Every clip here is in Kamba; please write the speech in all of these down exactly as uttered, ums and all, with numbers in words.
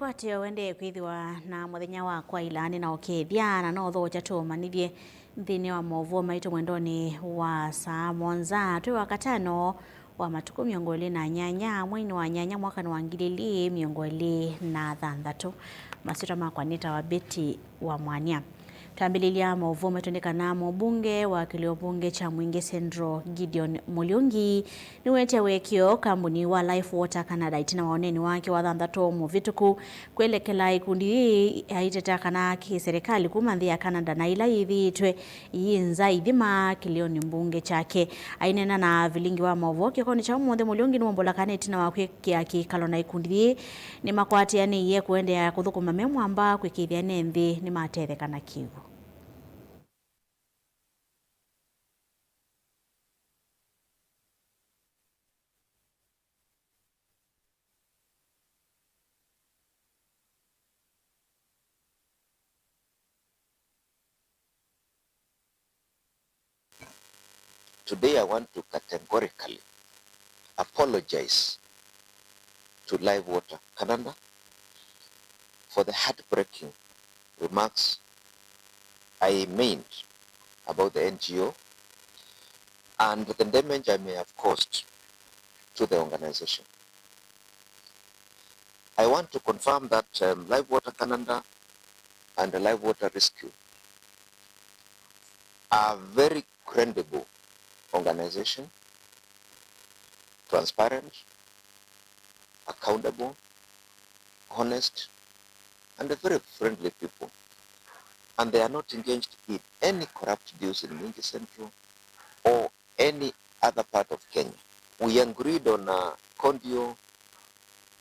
Ateo wendee kwĩthĩwa na mũthenya wa kwaĩla nĩ na ũkethya, na no ũthokya tũũmanyĩthye nthĩnĩ wa maũvoo maitũ mwendonĩ wa saa mũonza twĩ wakatano wa matukũ mĩongo ĩlĩ na nyanya, mweinĩ wa nyanya, mwakanĩ wa ngili ilĩ mĩongo ĩlĩ na thanthatũ. Masyĩtwa makwa nĩtawa Betty wa Mwania. Twambĩlĩlya maũvoo maitũ nĩ kana mũmbunge wa kĩlĩo mbunge kya Mwingi Central, Gideon Mũliungi, nĩwetie wĩkĩo kambuni wa Life Water Canada ĩtina wa ũneeni wake wa thanthatũ mũvĩtũku kwelekela ikundi yĩĩ yaiteta kana kĩ serikali kuma nthĩ ya Canada na ila yĩthĩĩtwe iyĩ nza ithima kĩlĩonĩ mbunge kyake. Aineena na avilingi wa maũvoo kĩkonĩ kya ũmũnthĩ, Mũliungi nĩwombola kana ĩtina wa kwĩkĩa kĩkalo na ikundi yĩĩ, nĩmakwatĩanĩie kũendeea kũthũkũma me mwamba kwĩkĩĩthya ene nthĩ nĩmatetheka na kĩw'ũ. Today I want to categorically apologize to Live Water Canada for the heartbreaking remarks I made about the N G O and the damage I may have caused to the organization. I want to confirm that, um, Live Water Canada and the Live Water Rescue are very credible organization, transparent, accountable, honest, and very friendly people. And they are not engaged in any corrupt deals in Mwingi Central or any other part of Kenya. We agreed on a condio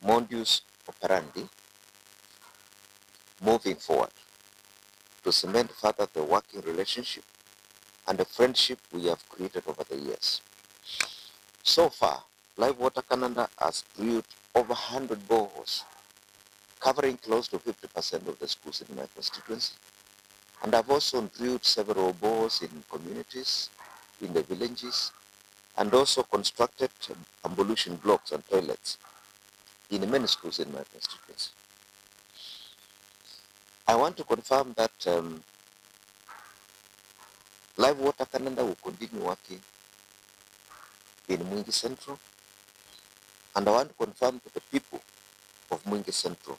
modus operandi moving forward to cement further the working relationship and the friendship we have created over the years. So far, Live Water Canada has drilled over a hundred boreholes, covering close to fifty percent of the schools in my constituency, and I've also drilled several boreholes in communities, in the villages, and also constructed ablution blocks and toilets in many schools in my constituency. I want to confirm that, um, Live Water Canada will continue working in Mwingi Central, and I want to confirm to the people of Mwingi Central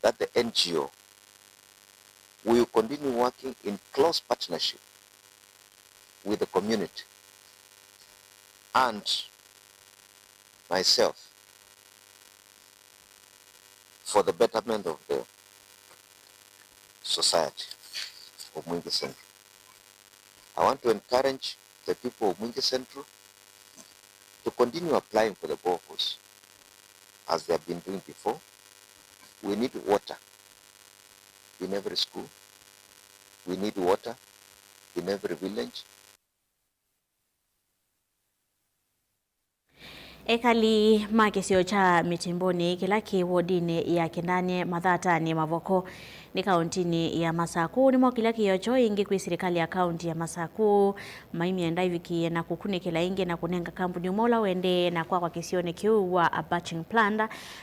that the N G O will continue working in close partnership with the community and myself for the betterment of the society of Mwingi Central. I want to encourage the people of Mwingi Central to continue applying for the boreholes as they have been doing before. We need water in every school. We need water in every village. Ekali ma kĩsio kya Mĩtimbũnĩ kĩla kĩ wodinĩ ya Kĩndany'e Mathatanĩ Mavoko nĩ kaũntinĩ ya Masakũ nĩmokĩlya kĩĩo kyoo ĩngĩ kwĩ silikalĩ ya kaũnti ya Masakũ maimyenda ĩvikĩĩe na kũkunĩkĩla ĩngĩ na kũnenga kambuni ũmwe ũla ũendee na kwakwa kĩsionĩ kĩu wa a batching plant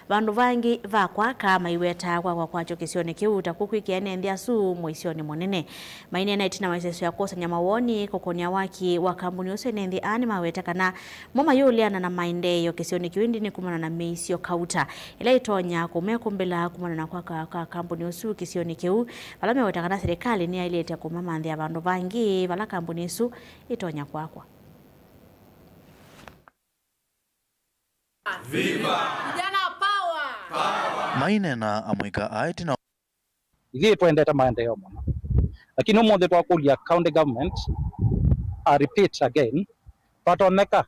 vandũ vangĩ va kwaka, maiwetaa kwakwa kwakyo kĩsionĩ kĩu ta kũkwĩkĩa ene nthĩ asu mũisyonĩ mũnene. Maineena ĩtina wa ĩsesũ ya kwosany'a mawoni kũkũnĩa waki wa kambuni ũsu, ene nthĩ aa nĩmaweta kana mo mayĩũleana na maendeeo kĩsionĩ kĩu ĩndĩ nĩ kumana na mĩisyo kauta ĩla ĩtonya kũmekũmbĩla kumana na kwaka kwa kambuni ũsu kĩsionĩ kĩu, vala meweta kana silikalĩ nĩyaĩlĩte kũmamanthĩa vandũ vangĩ vala kambuni ĩsu ĩtonya kwakwa. Viva! Vijana power! Maineena amũika aa ĩtina Ithyĩ twendete maendeeo mũno. Lakini ũmũnthĩ twakũlya county government, I repeat again, twatonyeka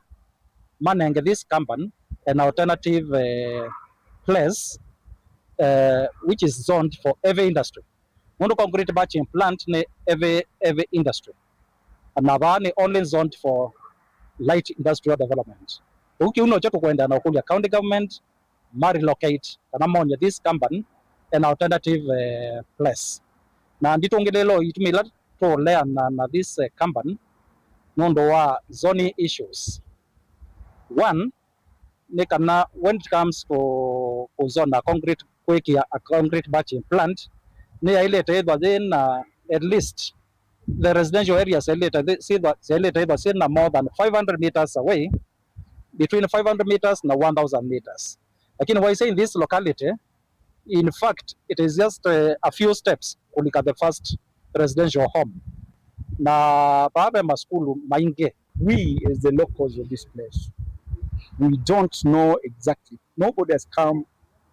manenge this company an alternative eh, place eh, which is zoned for heavy industry. Nũndũ concrete batching plant nĩ heavy, heavy industry. Na vaa nĩ only zoned for light industrial development. Kĩu kĩu nokyo tũkwenda na ũkũlya county government ma relocate kana monye this company an alternative eh, place. Na nditũngĩlĩĩlo itumi ila tũũleana na this eh, company nũndũ wa zoning issues. One, nĩ kana when it comes to kũzona concrete kwĩkĩa a concrete batching plant, nĩyaĩlĩte ĩthwa yĩna at least the residential areas syaĩlĩte syĩthwa, syaĩlĩte ĩthwa syĩna more than five hundred meters away, between five hundred meters na one thousand meters. Lakini waisye in this locality, in fact, it is just uh, a few steps kũlika the first residential home. Na vaa ve masukulu maingĩ. We, as the locals of this place, we don't know exactly. Nobody has come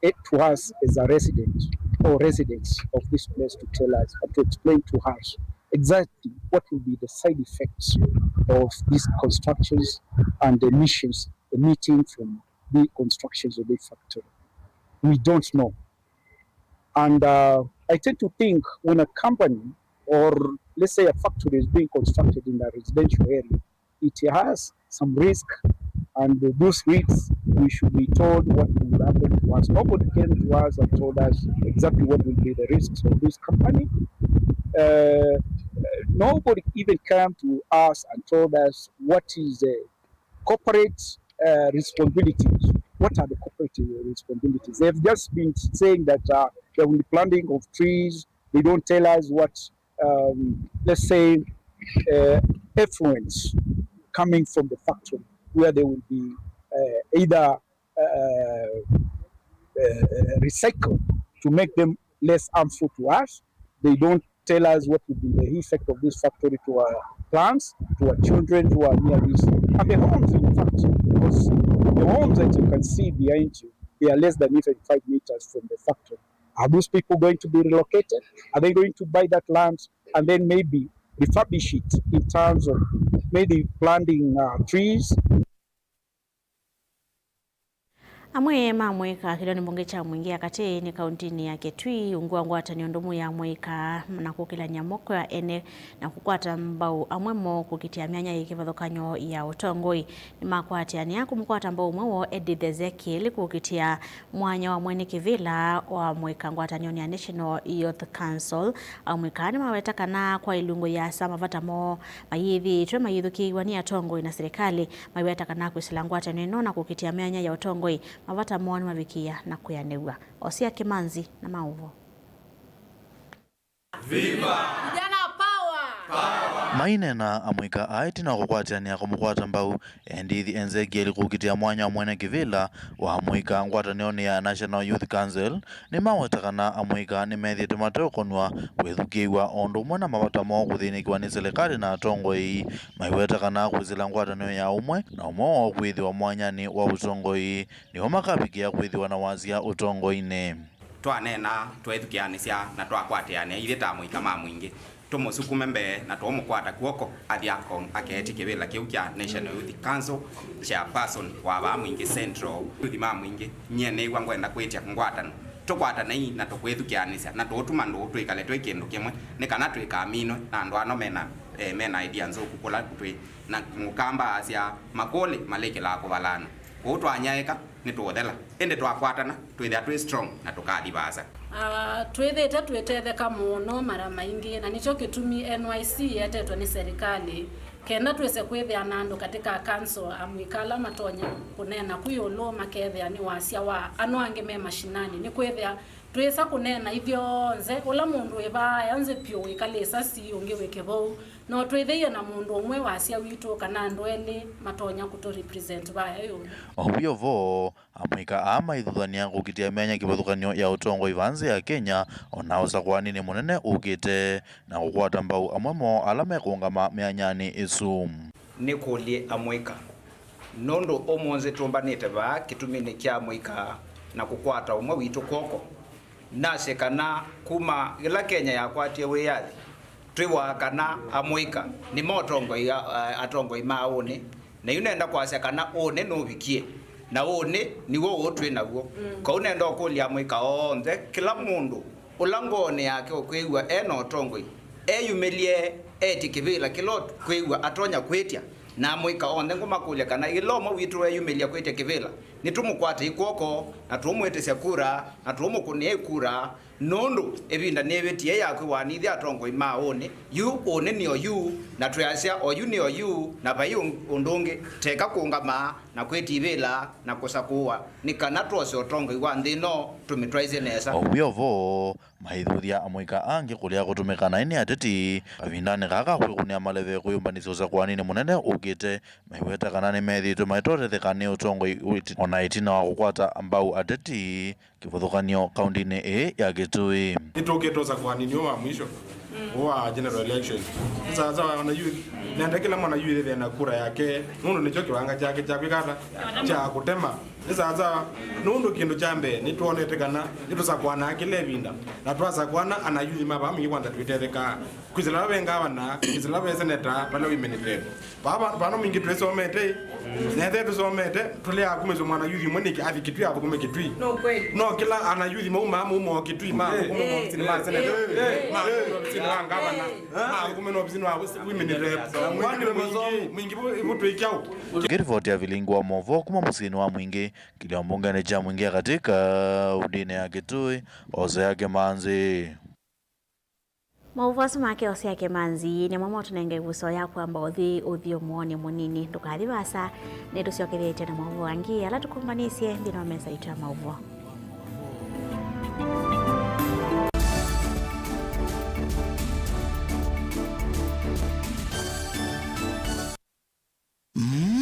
eh, to us as a resident or residents of this place to tell us, uh, to explain to us exactly what will be the side effects of these constructions and the emissions emitting from the constructions of the factory. We don't know. And uh, I tend to think when a company, or let's say a factory, is being constructed in a residential area, it has some risk, and those risks, we should be told what will happen to us. Nobody came to us and told us exactly what will be the risks of this company. Uh, nobody even came to us and told us what is the corporate uh, responsibilities. What are the corporate responsibilities? They've just been saying that uh, there will be planting of trees. They don't tell us what, um, let's say, uh, effluents coming from the factory, where they will be uh, either uh, uh, recycled to make them less harmful to us. They don't tell us what will be the effect of this factory to our plants, to our children, to our near this. And the homes, in fact, because the homes that you can see behind you, they are less than even five meters from the factory. Are those people going to be relocated? Are they going to buy that land and then maybe refurbish it in terms of maybe planting uh, trees? Amwe ma amũika kĩlĩonĩ mbunge kya mũingĩ ya katĩ nĩ kauntinĩ ya Kitui, ungu wa ngwatanĩo ndũmu ya amũika na kũkĩlany'a moko ya ene na kũkwata mbau amwe moo kũkitĩa myanya yĩ kĩvathũkany'o ya ũtongoi. Nĩmakwatĩanĩa kũmũkwata mbau ũmwe woo Edith Ezekiel kũkitĩa mwanya wa mwene kĩvĩla wa amũika ngwatanĩonĩ ya National Youth Council. Amũika nĩmaweta kana kwa ilungu yĩasa mavata moo mayĩthĩĩtwe mayĩthukĩĩw'a nĩ atongoi na silikalĩ. Maiweta kana kwĩsĩla ngwatanĩo ĩno na kũkitĩa myanya ya ũtongoi, mavata moo nĩmavikĩĩa na kwĩanĩw'a. Osia Kĩmanzi na maũvoo. Viva! Vijana power! Maineena amũika aa ĩtina wa kũkwatĩanĩa kũmũkwata mbau Edith Ezekiel kũkitĩa mwanya wa mwene kĩvĩla wa amũika ngwatanĩonĩ ya National Youth Council, nĩmaweta kana amũika nĩmethĩĩtwe mateũkonw'a kwĩthukĩĩw'a o ũndũ ũmwe na mavata moo kũthĩnĩkĩwa nĩ silikalĩ na atongoi. Maiweta kana kwĩsĩla ngwatanĩo ya ũmwe na ũmwe woo kwĩthĩwa mwanyanĩ wa ũtongoi nĩvo makavikĩa kwĩthĩwa na wasya ũtongoinĩ. Twaneena, tweethukĩanĩsya, na twakwatĩanĩa ithyĩ ta amũika ma mũingĩ, tũmũsukume mbee na tũũmũkwata kw'oko athi ako-, akeetye kĩvĩla kĩu kya National Youth Council chairperson wa vaa Mwingĩ Central. Ayuthi ma Mwingĩ, nyie nĩĩw'a ngwenda kwĩtya ngwatano. Tũkwatanei na tũkwĩthukĩanĩsya na tũũtuma ndũũ twĩkale twĩ kĩndũ kĩmwe nĩ kana tũikaminwe na andũ ano mena, eh, mena idea nzũku kũla twĩ. Na Mũkamba asyaa, makũlĩ malĩkĩlaa kũvalana. Kwoou twanyaĩĩka, nĩtũũthela, ĩndĩ twakwatana, twĩthĩa twĩ strong na tũkathi vaasa. Ah, twĩthĩĩte twĩtetheka mũno mara maingĩ, na nĩkyo kĩtumi N Y C yetetwe nĩ serĩkalĩ, kenda twĩse kwĩthĩa na andũ katĩ ka council amũika ala matonya kũneena ku ĩũlũ, makethĩa nĩ wasya wa ano angĩ me mashinani. Nĩkwĩthĩa twĩsa kũneena ithyonthe, ũla mũndũ wĩ vaaya nzĩ pyũ wĩkalĩsa si ũngĩ wĩ kĩvou, no twĩthĩie na mũndũ ũmwe wasya witũ kana andũ elĩ matonya kũtũ represent vaaya ĩũlũ. O wĩ o vo, amũika aa maithuthany'a kũkitĩa myanya kĩvathũkany'o ya ũtongoi vaa nzĩ ya Kenya, o na ũsakũaninĩ mũnene ũkĩte, na kũkwata mbau amwe moo ala mekũũngama myanyanĩ ĩsu. Nĩkũlye amũika nũndũ ũmũnthĩ tũmbanĩte vaa kĩtuminĩ kya amũika na kũkwata ũmwe witũ kw'oko. Nasye kana kuma yĩla Kenya yakwatie wĩyathi, twĩw'aa kana amũika nĩmo atongoi, a-, atongoi ma ũnĩ, na yu nenda kwasya kana ũnĩ nũvikie, na ũnĩ nĩw'o ũũ twĩ naw'o. Kwoou nenda ũkũlya amũika onthe, kĩla mũndũ ũla ngoonĩ yake ũkwĩw'a e na ũtongoi, eyumĩlye, etye kĩvĩla kĩla ũkwĩw'a atonya kwĩtya, Na amũika onthe ngũmakũlya kana ĩla ũmwe witũ weeyumĩlya kwĩtya kĩvĩla, nĩtũmũkwatei kw'oko, na tũũmwĩtĩsya kura, na tũũmũkũnĩa ĩkura, nũndũ ĩvinda nĩyĩvĩtie ya kwĩwanĩthya atongoi ma ũnĩ, yu ũnĩ nĩ oyu, na twĩasya oyu nĩ oyu, na vai ũ-, ũndũ ũngĩ, teka kũũngama na kwĩtivĩla na kũsakũwa, nĩ kana twose ũtongoi wa nthĩ ĩno tũmĩtwaĩsye nesa. O wĩ o vo, maithuthya amũika angĩ kũlea kũtũmĩka naĩ nĩ ateti kavindanĩ kaa ka kwĩkũnĩa maleve kwĩyũmbanĩsya ũsakũaninĩ mũnene ũkĩte, maiweta kana nĩmethĩĩtwe maitotetheka nĩ ũtongoi wĩti-, o na ĩtina wa kũkwata mbau ateti kĩvathũkany'o kaũndĩnĩ ĩĩ ya Kitui. Nĩtũkĩte ũsakũaninĩ ũũ wa mwisho, ũũ wa general election. Nĩ sawasawa na youth, nenda kĩla mwana youth ethĩe na kura yake, nũndũ nĩkyo kĩwanga kyake kya kwĩka ata, kya kũtema. Nĩ sawasawa, nũndũ kĩndũ kya mbee nĩtwonete kana nĩtũsakũanaa kĩla ĩvinda, na twasakũana ana youth ma vaa Mwingĩ kwanza twĩtethekaa. Kwĩsĩla ve ngavana, kwĩsĩla ve seneta, vala wĩ minister. Vava, vano Mwingĩ twĩsomete, na ethĩwa tũsomete, tũlea kumĩsya mwana youth ũmwe nĩkĩ athi Kitui athũkũme Kitui. No kweli. No kĩla ana youth maumaa maumo Kitui, mathũkũme maovisinĩ ma seneta, mathũkũme ovisinĩ wa ngavana, mathũkũme na ovisinĩ wa women rep. Kwani Mwingĩ, Mwingĩ vu, vu twĩkyaũ? Ngĩrivoti ya vilingi wa movoo kuma mũsyĩnĩ wa Mwingĩ, kĩlio mbungenĩ kya Mwingĩ ya katĩ kaũndĩnĩ ya Kitui, Hosea Kĩmanzi. Maũvoo asu make Hosea Kĩmanzi nĩmo maũtũnenga ĩvuso ya kwamba ũthi ũthi ũmũonĩ mũnini. Ndũkathi vaasa, nĩtũsyokethĩtye na maũvoo angĩ ala tũkũmbanĩsye nthĩnĩ wa mesa itũ ya maũvoo. Mm.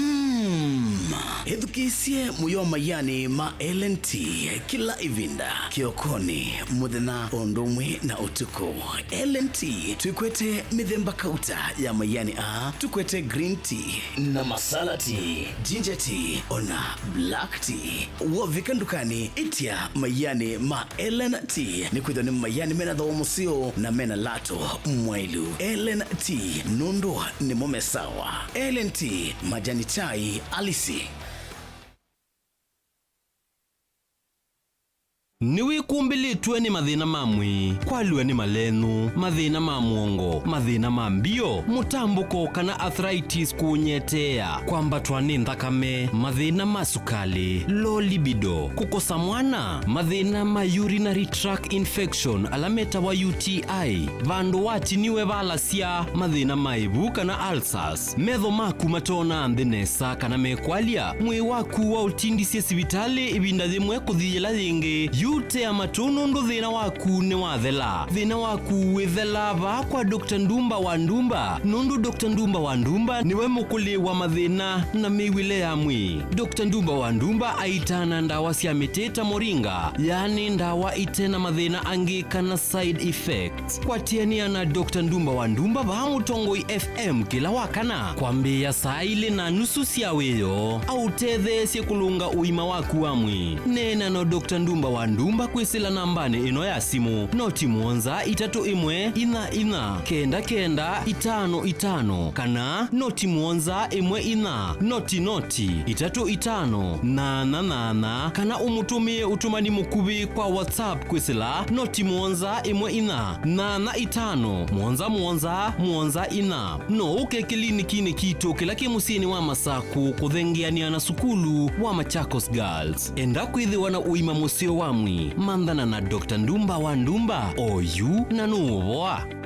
Ĩthukĩĩsye mũyo wa maianĩ ma L and T kĩla ĩvinda, kĩokonĩ, mũthenya, o ũndũ ũmwe na ũtukũ. L and T twĩkwete mĩthemba kauta ya maianĩ aa, tũkwete green tea na masala tea, ginger tea, o na black tea. Wovika ndukanĩ, ĩtya maianĩ ma L and T, nĩkwĩthĩwa nĩ maianĩ mena thooa mũseo na mena lato mwaĩlu. L and T, nũndũ nĩmo me sawa. L and T, majani chai halisi. Nĩwĩkumbĩlĩtwe nĩ mathĩna ma mwĩĩ, kwalw'a nĩ malenũ, mathĩna ma mũongo, mathĩna ma mbio, mũtambũko kana arthritis kũũnyeteea, kwambatwa nĩ nthakame, mathĩna ma sukalĩ, low libido, kũkosa mwana, mathĩna ma urinary tract infection ala metawa U T I, vandũ watiniwe valasya, mathĩna ma ĩvu kana ulcers, metho maku matoonaa nthĩ nesa kana mekwalya, mwĩĩ waku waũtindisye sivitalĩ ĩvinda yĩmwe kũthi yĩla yĩngĩ, yu tea matũ nũndũ thĩna waku nĩwathela. Thĩna waku wĩthela vaa kwa Doctor Ndumba wa Ndumba, nũndũ Doctor Ndumba wa Ndumba nĩwe mũkũlĩ wa mathĩna na mĩw'ĩle ya mwĩĩ. Doctor Ndumba wa Ndumba aitaana ndawa sya mĩtĩ ta moringa, yaani ndawa ite na mathĩna angĩ kana side effects. Kwatĩanĩa na Doctor Ndumba wa Ndumba vaa Mũtongoi F M kĩla wa kana kwambĩĩa saa ilĩ na nusu sya wĩoo, aũtetheesye kũlũnga ũima waku wa mwĩĩ. Neena na Doctor Ndumba wa Ndumba kwĩsĩla nambanĩ ĩno ya simũ, noti mũonza itatũ ĩmwe inya inya kenda kenda itano itano, kana noti mũonza ĩmwe inya noti noti itatũ itano nana nana, kana ũmũtũmĩe ũtũmani mũkuvĩ kwa WhatsApp kwĩsĩla noti mũonza ĩmwe inya nana itano mũonza mũonza mũonza inya. No ũke kĩlinikinĩ kitũ kĩla kĩ mũsyĩnĩ wa Masakũ kũthengeanĩa na sukulu wa Machakos Girls. Enda kwĩthĩwa na ũima mũseo wa mwĩĩ, manthana na Doctor Ndumba wa Ndumba oyu na nũũvoa.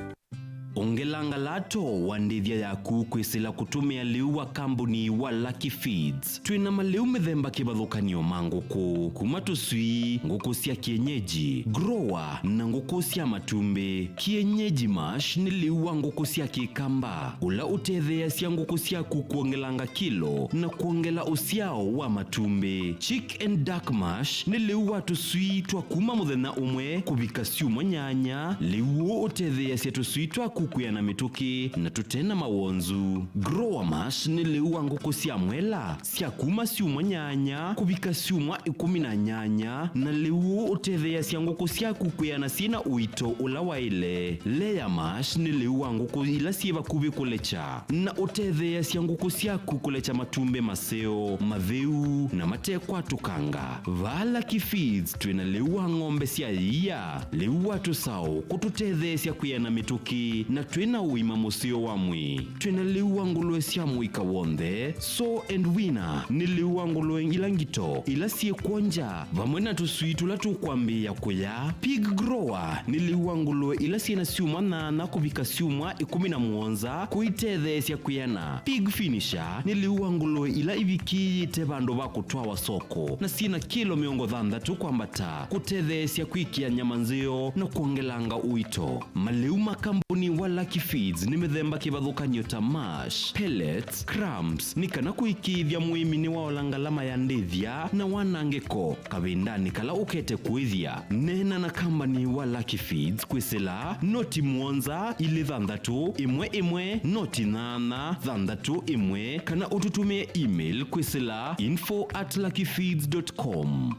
Ongelanga lato wa ndĩthya yaku kwĩsĩla kũtũmĩa lĩu wa kambuni wa Lucky Feeds. Twĩ na malĩu mĩthemba kĩvathũkany'o ma ngũkũ, kuma tũswii, ngũkũ sya kienyeji, grower, na ngũkũ sya matumbĩ. Kienyeji mash nĩ lĩu wa ngũkũ sya kĩkamba, ũla ũtetheeasya ngũkũ syaku kwongelanga kilo na kwongela ũsyao wa matumbĩ. Chick and duck mash nĩ lĩu wa tũswii twa kuma mũthenya ũmwe kũvika syumwa nyanya. Lĩu ũũ ũtetheeasya tũswii twaku kwĩana mĩtũkĩ na tũte na mawonzu. Grower mash nĩ lĩu wa ngũkũ sya mwela sya kuma syumwa nyanya kũvika syumwa ĩkũmi na nyanya, na lĩu ũũ ũtetheeasya ngũkũ syaku kwĩana syĩ na ũito ũla waĩle. Layer mash nĩ lĩu wa ngũkũ ila syĩ vakuvĩ kũlekya, na ũtetheeasya ngũkũ syaku kũlekya matumbĩ maseo, matheu, na matekwatũkanga. Vaa Lucky Feeds twĩ na lĩu wa ng'ombe sya ĩia, lĩu wa tũsaũ kũtũtetheesya kwĩana mĩtũkĩ, na twĩ na ũima mũseo wa mwĩĩ. Twĩ na lĩu wa ngũlũe sya mũika w'onthe, Sow and Weaner, nĩ lĩu wa ngũlũe ila ngito, ila syĩ kw'o nja, vamwe na tũswii tũla tũkwambĩĩa kũya. Pig Grower nĩ lĩu wa ngũlũe ila syĩ na syumwa nyanya kũvika syumwa ĩkũmi na mũonza kũitetheesya kwĩana. Pig Finisher nĩ lĩu wa ngũlũe ila ivikĩĩte vandũ va kũtwawa soko na syĩ na kĩlo mĩongo thanthatũ kwambata, kũtetheesya kwĩkĩa nyama nzeo na kwongelanga ũito. Malĩu ma kambuni wa Lucky Feeds nĩ mĩthemba kĩvathũkany'o ta mash, pellets, crumbs, nĩ kana kũĩkĩĩthya mũĩmi nĩwaola ngalama ya ndĩthya na wanangĩko kavindanĩ kala ũkete kũĩthya. Neena na kambani wa Lucky Feeds kwĩsĩla noti mũonza ilĩ thanthatũ ĩmwe ĩmwe noti nyanya thanthatũ ĩmwe, kana ũtũtũmĩe email kwĩsĩla info at lucky feeds dot com.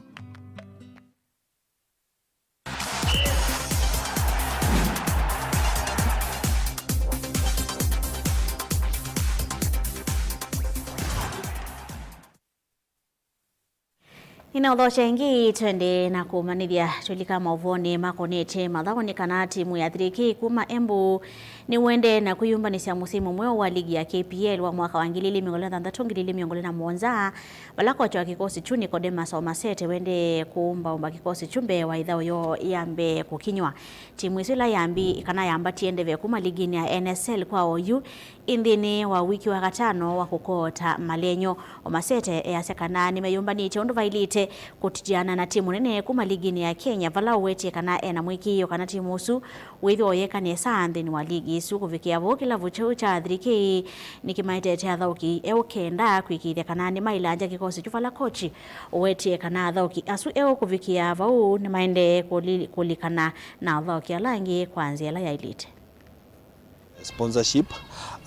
Nĩnaũthokya ĩngĩ, twende na kũmanyĩthya tũlika maũvoonĩ makonetye mathaũ nĩ kana timu ya Three K kuma Embu nĩwendee na kwĩyũmbanĩsya mũsimu mweũ wa ligi ya K P L wa mwaka wa ngili ili mĩongo ĩlĩ na thanthatũ, ngili ili mĩongo ĩlĩ na mũonza, vala kocha wa kĩkosi kyu Nicodemus Omasete wendee kũũmbaũmba kĩkosi kyu mbee wa ĩthaũ yoo ya mbee kũkinywa. Timu ĩsu ĩla yambi kana yambatie ndeve kuma liginĩ ya N S L kwa oyu ĩ nthĩnĩ wa wiki wa katano wa kũkoota malenyo. Omasete easya kana nĩmeyũmbanĩtye ũndũ vaĩlĩte kũtiana na timu nene kuma liginĩ ya Kenya, vala ũwetie kana ena mwĩkĩĩo kana timu ũsu wĩthĩwa ũyĩka nesa nthĩnĩ wa ligi ĩsu. Kũvikĩa vau, kĩlavu kĩu kya Three K nĩkĩmaetete athaũki eũ kenda kwĩkĩĩthya kana nĩmailangya kĩkosi kyu vala kochi ũwetie kana athaũki asu eũ kũvikĩa vau nĩmaendee kũli-, kũlikana na athaũki ala angĩ kwa nzĩa ĩla yaĩlĩte. Sponsorship.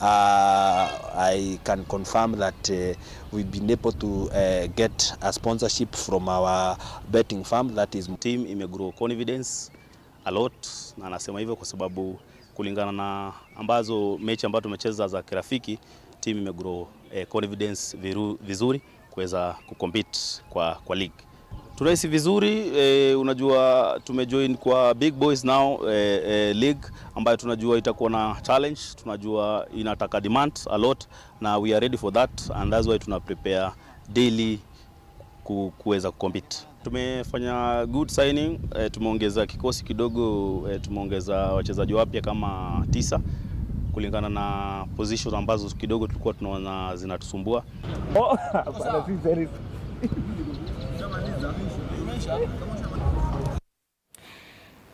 Uh, I can confirm that, uh, we've been able to, uh, get a sponsorship from our betting firm, that is team imegrow confidence a lot, na nasema hivyo kwa sababu kulingana na ambazo mechi ambazo tumecheza za kirafiki, team imegrow, eh, confidence viru-, vizuri kuweza kucompete kwa, kwa league. Tunahisi vizuri, eh, unajua tumejoin kwa big boys now, eh, eh, league ambayo tunajua itakuwa na challenge, tunajua inataka demand a lot, na we are ready for that, and that's why tuna prepare daily ku-, kuweza kucompete. Tumefanya good signing, eh, tumeongeza kikosi kidogo, eh, tumeongeza wachezaji wapya kama tisa kulingana na position ambazo kidogo tulikuwa tunaona zinatusumbua. Oh, hapana, si serious.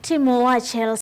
Timu wa Chelsea